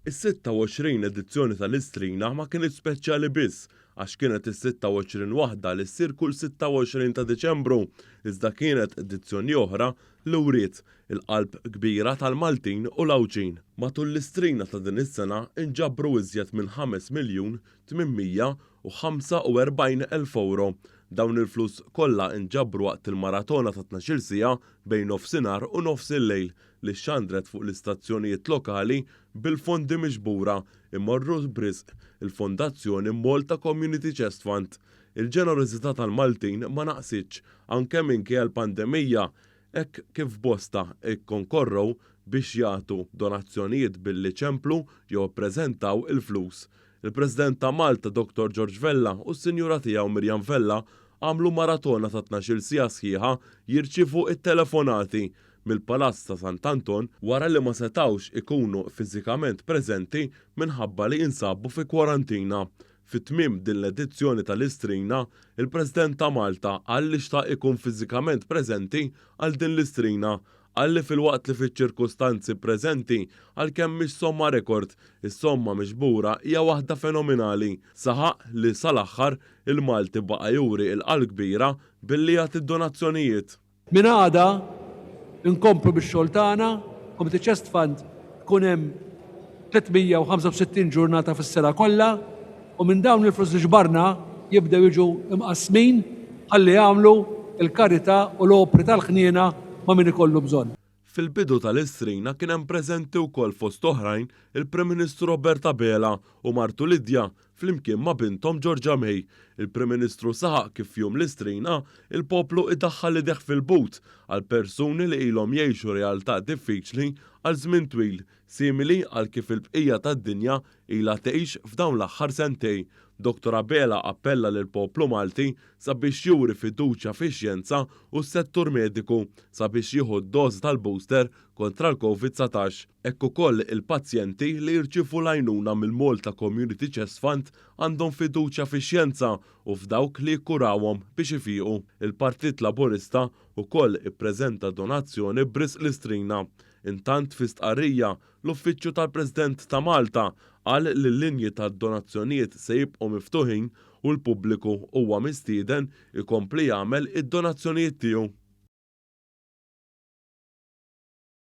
Is-26 edizzjoni tal-Istrina ma kinitx speċjali biss għax kienet is-26 waħda li ssir kull 26 ta' Diċembru, iżda kienet edizzjoni oħra li wriet il-qalb kbira tal-Maltin u l-Għawdxin. Matul l-Istrina ta' din is-sena nġabru iżjed minn 5,845,000 ewro. Dawn il-flus kollha nġabru waqt il-maratona ta' 12-il siegħa bejn nofsinhar u nofsillejl li xxandret fuq l-istazzjonijiet lokali bil-fondi miġbura imorru b'risq il-Fondazzjoni Malta Community Chest Fund. Il-ġenerożità tal-Maltin ma naqsitx anke minkejja l-pandemija hekk kif bosta kkonkorrew biex jagħtu donazzjonijiet billi ċemplu jew ippreżentaw il-flus. Il-President ta' Malta Dottor George Vella u s-Sinjura tiegħu Miriam Vella għamlu maratona ta' 12-il siegħa sħiħa jirċievu t-telefonati mill-Palazz ta' Sant'Anton wara li ma setgħux ikunu fiżikament preżenti minħabba li jinsabu fi kwarantina. Fi tmiem din l-edizzjoni tal-Istrina, il-President ta' Malta qal li xtaq ikun fiżikament preżenti għal din l-Istrina. Qal li filwaqt li fiċ-ċirkustanzi preżenti, għalkemm mhix somma rekord, is-somma miġbura hija waħda fenominali. Saħaq li sal-aħħar, il-Malti baqa' juri l-qalb kbira billi jagħti d-donazzjonijiet. Minn għada nkomplu bix-xogħol tagħna, Community Chest Fund tkun hemm 365 ġurnata fis-sena kollha u minn dawn il-flus li ġbarna jibdew jiġu mqassmin ħalli jagħmlu l-karità u l-opri tal-ħniena ma' min ikollu bżonn. Fil-bidu tal-Istrina kien hemm preżenti wkoll fost oħrajn il-Prim Ministru Robert Abela u martu Lydia flimkien ma' binthom Georgia May. Il-Prim Ministru saħaq kif f'Jum l-Istrina, il-poplu idaħħal idejh fil-but għal persuni li ilhom jgħixu realtà diffiċli għal żmien twil, simili għal kif il-bqija tad-dinja ilha tgħix f'dawn l-aħħar sentejn. Dottor Abela appella lill-poplu Malti sabiex juri fiduċja fix-xjenza u s-settur mediku sabiex jieħu d-doża tal-booster kontra l-Covid 19. Hekk ukoll il-pazjenti li jirċievu l-għajnuna mill-Malta Community Chest Fund għandhom fiduċja fix-xjenza u f'dawk li jikkurawhom biex ifiqu. Il-Partit Laburista wkoll ippreżenta donazzjoni b'risq l-Istrina. Intant fi stqarrija, l-Uffiċċju tal-President ta' Malta qal li l-linji tad-donazzjonijiet se jibqgħu miftuħin u l-pubbliku huwa mistieden ikompli jagħmel id-donazzjonijiet tiegħu.